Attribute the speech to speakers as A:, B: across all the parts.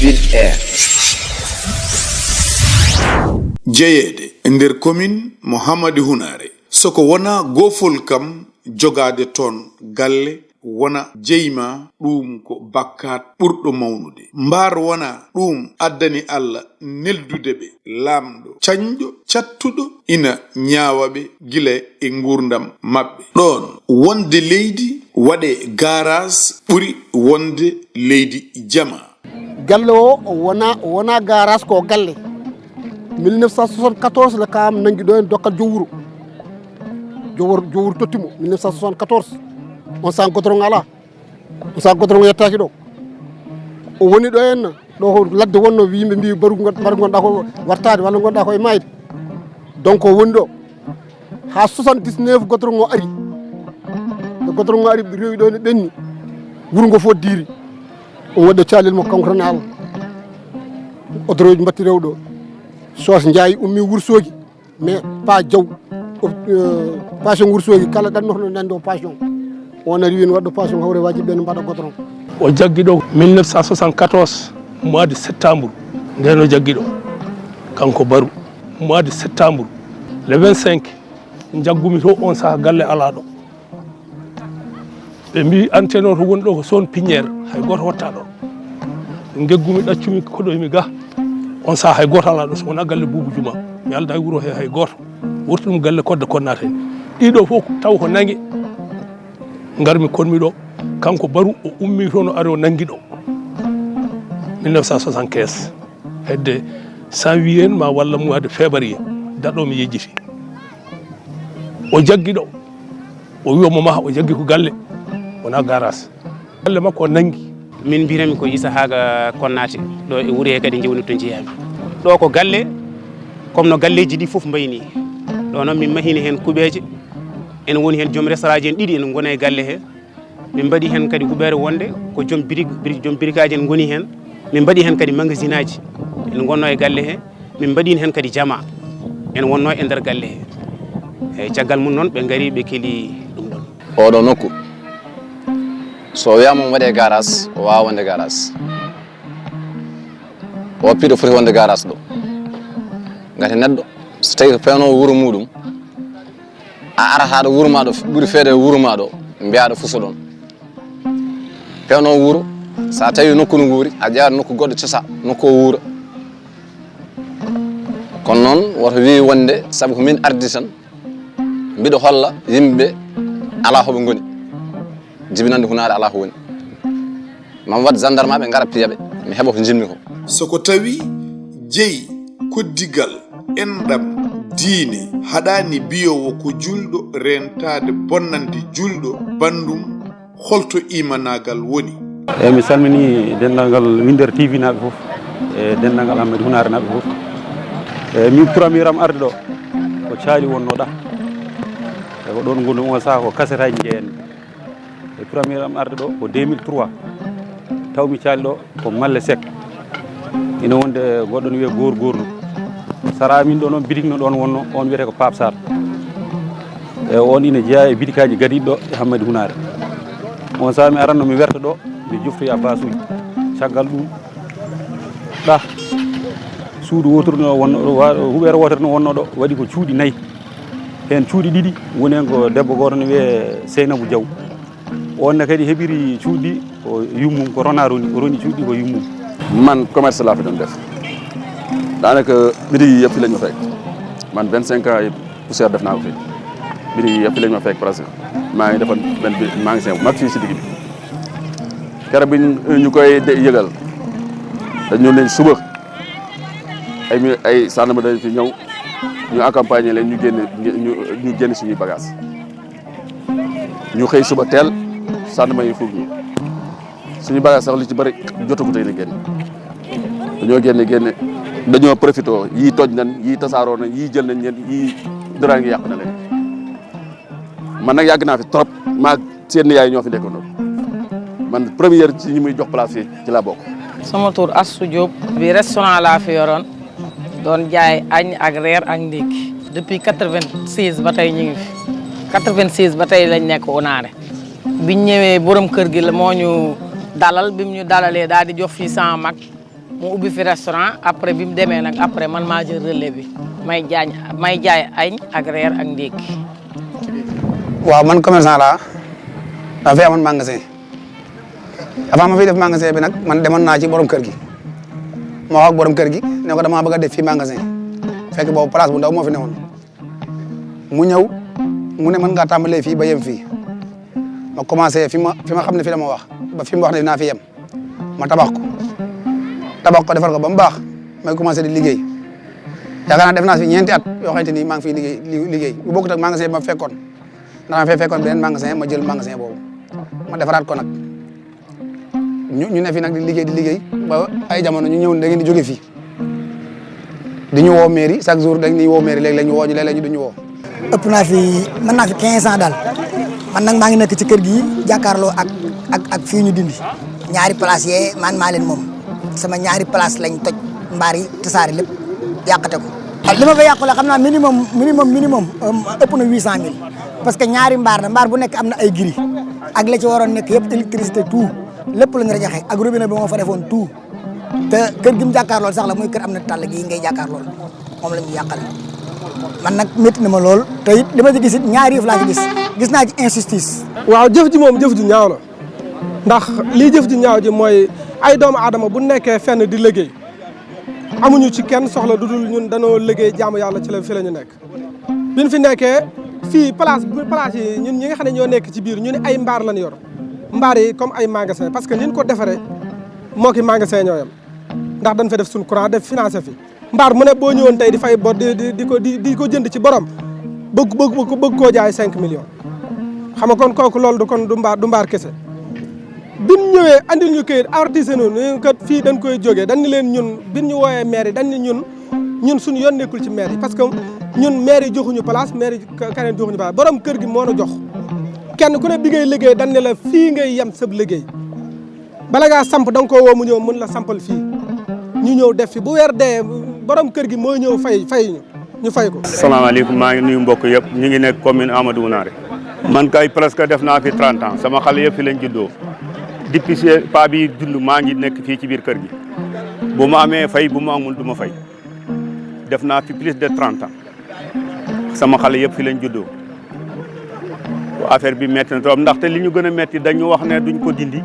A: Ville Air. Jeyeede e nder commune Mouhamadou Hunare soko wona gofol kam jogade toon galle wona jeyma ɗum ko bakkat ɓurɗo mawnude mbar wona ɗum addani Allah neldude ɓe lamɗo cañƴo cattuɗo ina ñaawaɓe gila e gurdam maɓɓe ɗon wonde leydi waɗe garage ɓuri wonde leydi jama
B: galle o wona garage ko galle 1974 le kam nangi ɗo en dokkal jowuro tottimo 1974 on san goudron ala on san goudron yettaki ɗo o woni ɗo henna ɗo ladde wonno yimɓe mbi mbaru gonɗa ko wartade walla gonɗa koye mayde donc o woni ɗo ha 79 goudron o ari nde goudron o ari rewi ɗo ne ɓenni wuuro ngo fof diiri on waɗɗo calel mo kanko tan haala odoroji mbatti rewɗo sos jaayi ummi Wourossogui mais pa diaw passion Wourossogui kala ɗannotono nande o passion on ari wino waɗɗo passion hawre waji ɓe no mbaɗa goudron
C: o jaggi ɗo 1974 mois de septembre nden o jaggi ɗo kanko Barou mois de septembre le 25 jaggumi to on saha galle ala ɗo ɓe mbi antenne o to woni ɗo ko zone piniére hay goto watta ɗo geggumi ɗaccumi koɗoymi ga on saha hay goto ala ɗo so wona galle Boubou Diouma mi alda e wuuro he hay goto wurti ɗum galle kodde konnata hen ɗiɗo fof taw ko nangue garmi konmi ɗo kanko Barou o ummi toon o ari o nangui ɗo 1975 hedde janvier ma walla mois de février daɗo mi yejjiti o jaggi ɗo o wi omo maha o jaggi ko galle wona garage galle makko o nangui
D: min mbirami ko Issa Haga Konnate ɗo e wuuri he kadi jewni to jeeyami ɗo ko galle comme no galleji ɗi foof mbayni ɗo noon min mahini hen kuuɓeje en woni hen joom restaurant ji en ɗiɗi en gona e galle he min mbaɗi hen kadi huɓere wonde ko joom birikaji en goni hen min mbaɗi hen kadi magasin aji en gonno e galle he min mbaɗin hen kadi jama en wonno e nder galle he eyyi caggal mum noon ɓe gari ɓe keeli ɗum ɗon
E: oɗo nokku so wiyama waɗe garage o wawa wonde garage o piiɗo foti wonde garage ɗo gati neɗɗo so tawi ko pewnowo wuuro muɗum a arata ɗo wuuro ma ɗo ɓuuri feede wuuro ma ɗo mbiyaɗo fuso ɗon pewnowo wuuro sa tawi nokku no wuuri a ƴewat nokku goɗɗo cosa nokku o wuuro kono noon woto wi wonde saabu ko min ardi tan mbiɗo holla yimɓeɓe ala hoɓe goni jibinande Hunare ala ko woni mami wat gendarme ɓe gara piyaɓe mi heeɓa ko jinmi ko
A: soko tawi jeeyi koddigal enɗam diine haɗani biyowo ko julɗo rentade bonnande julɗo bandum holto imanagal woni
F: eyyi mi salmini dendagal Winder TV naɓe foof e dendagal Amadou Hunare naɓe foof eyyi min ɓuramiram arde ɗo ko caali wonnoɗa e ko ɗon gondu on saaha ko kasetaji jeeyanmi e ɓuramiram arde ɗo ko 2003 taw mi caali ɗo ko Malle Seck ina wonde goɗɗo no wiye gornu sara min ɗo noon bitik no ɗon wonno on wiyete ko Pape Sarr e on ina jeeya e bitikaji gadiɗi ɗo e Hammadou Hunare on saaha mi aranno mi werta ɗo mi joftoya basuji caggal ɗum ɗa suudu wotoru no wonno huɓere wotere no wonno ɗo waɗi ko cuuɗi 4 hen cuuɗi 2 woni hen ko debbo goto no wiye Seynabou Diaw onne kadi heɓiri cuuɗi ko yummum ko rona roni o roni cuuɗi ko yummum
G: man commerce laa fi doon def daanaka bitig yi yëpp fi lañ ma fekk man 25 ans yëpp poussière def naa ko fi bitig yi yëpp fi lañ ma fekk presque maa ngi defoon benn magasin bu mag fii si digg bi keroog bi ñu koy yëgal dañu leen suba ay sànn ma dañ fi ñëw ñu accompagner leen ñu génn suñuy bagage ñu xëy suba teel sànn ma yi fuug ñu suñu bagage sax li ci bëri jotagu tey na génn dañoo profité yii toj nañ yii tasaaroo nañ yii jël nañ leen yii dara ngi yàq na leen man nag yàgg naa fi trop maag seen yaay ñoo fi nekkoon man première ci ñi muy jox place fii ci laa bokk.
H: sama tur Astou Diop bi restaurant laa fi yoroon doon jaay añ ak reer ak ndékki depuis 86 ba tey ñu ngi fi 86 ba tey lañ nekk Hunare biñ ñëwee borom kër gi la moo ñu dalal bi mu ñu dalalee daal di jox fii sama mag mu ubbi fi restaurant après bi mu demee nag après man maa jël relais bi may jaay añ ak reer ak ndékki.
I: waaw man commerçant laa dama fi amoon magasin avant ma fiy def magasin bi nag man demoon naa ci borom kër gi ma wax ak borom kër gi ne ko damaa bëgg a def fii magasin fekk boobu place bu ndaw moo fi newoon mu ñëw mu ne mën ngaa tàmbalee fii ba yem fii ma commencé fi ma xam ne fii la ma wax ba fi mu wax ne dinaa fi yem ma tabax ko defar ko ba mu baax may commencé di liggéey yaakaar naa def naa fi 4 at yoo xamante ni maa ngi fiy liggéey bu bokkut ak magasin bi ma fekkoon ndax ma fay fekkoon beneen magasin ma jël magasin boobu ma defaraat ko nag ñu ne fi nag di liggéey ba ay jamono ñu ñëw da ngeen di jóge fii di ñu woo mairie chaque jour dañ ñuy woo mairie léeg-léeg ñu woo ñu léeg-léeg ñu duñu woo.
J: ëpp naa fi mën naa fi 15 ans daal man nag maa ngi nekk ci kër gi jàkkaarloo ak fii ñu dindi ñaari place yee man maa leen moom sama ñaari place lañ toj mbaar yi tasaare lépp yàqate ko. li ma fa yàqule xam naa minimum ëpp na 800000 parce que ñaari mbaar bu nekk am na ay gris ak la ci waroon nekk yëpp électricité tout lépp la ñu rajaxe ak robinet bi moo fa defoon tout te kër gi mu jàkkaarlool sax la muy kër am na tàll gi ngay jàkkaarlool moom la ñu yàqal man nag métti na ma lool te it li ma ci gis it ñaari yëf laa ci gis naa ci injustice.
K: waaw jëf ji moom jëf ji ñaaw na ndax lii jëf ji ñaaw ji mooy ay doomu aadama bu nekkee fenn di liggéey amuñu ci kenn soxla du dul ñun danoo liggéey jaamu yàlla ci la fi la ñu nekk biñ fi nekkee fii place yi ñun ñi nga xam ne ñoo nekk ci biir ñu ne ay mbaar lañ yor mbaar yi comme ay magasin parce que nin ko defaree moo ki magasin ñoo yam ndax dañ fa def suñ courant def financé fi mbaar mu ne boo ñëwoon tey di fay bor di ko jënd ci borom bëgg koo jaay 5 millions xam nga kon kooku loolu du mbaar kese bin ñëwee andil ñu këyit artisan ñu kat fii dañ koy jógee dañ ni leen ñun bin ñu wooyee maire yi dañ ni ñun suñu yoon nekkul ci maire yi parce que ñun maire yi joxuñu place maire yi keneen joxuñu place borom kër gi moo na jox kenn ku ne bi ngay liggéey dañ ne la fii ngay yem sab liggéey bala ngaa samp da nga koo woo mu ñëw mën la sampal fii ñu ñëw def fi bu weer dee borom kër gi moo ñëw fay ñu fay ko.
F: salaamaaleykum maa ngi nuyu mbokk yëpp ñu ngi nekk commune Amadou Hounaré man kay presque def naa fi 30 ans sama xale yëpp fi lañ juddoo depuis pa bi dund maa ngi nekk fii ci biir kër gi bu ma amee fay bu ma amul du ma fay def naa fi plus de 30 ans sama xale yëpp fi lañ juddoo affaire bi métti na trop ndaxte li ñu gën a métti dañu wax ne duñ ko dindi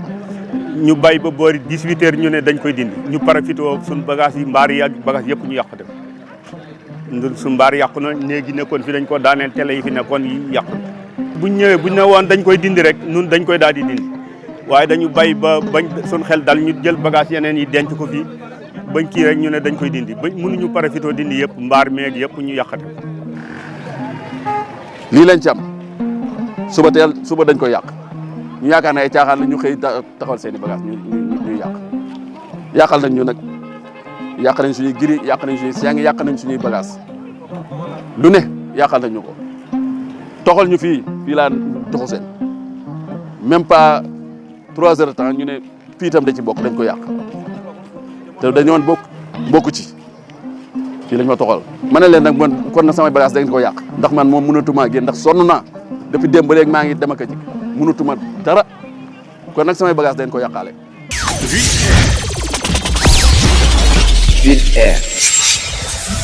F: ñu bay ba boori 18 heures ñu ne dañ koy dindi ñu profité suñ bagage yi mbaar yi ak bagage yëpp ñu yàq dem suñ mbaar yàqu na néegi nekkoon fi dañ ko daaneel télé yi fi nekkoon yi yàqu buñ ñëwee buñ ne woon dañ koy dindi rek nun dañ koy daal di dindi waaye dañu bay ba bañ suñ xel dal ñu jël bagage yeneen yi denc ko fii bañ kii rek ñu ne dañ koy dindi bañ mënuñu profité dindi yëpp mbaar meeg yëpp ñu yàqate
G: lii lañ ci am suba dañ koy yàq ñu yaakaar ne ay caaxaan la ñu xëy taxawal seen i bagage ñu yàqal nañ ñu nag yàq nañ suñuy giri yàq nañ suñuy seng yàq nañ suñuy bagage lu ne yàqal nañ ñu ko toxal ñu fii laa toxu seen même pas 3 heures de temps ñu ne fii itam da ci bokk dañ ko yàq te dañoon bokku ci fii lañ ma toxal ma ne leen nag man kon na samay bagage da ngeen ko yàq ndax man moom mënatuma génn ndax sonn naa depuis démb ba léegi maa ngi dem ak a jik mënatuma dara kon nag samay bagage dañ ko yàqaale.
L: Vide Air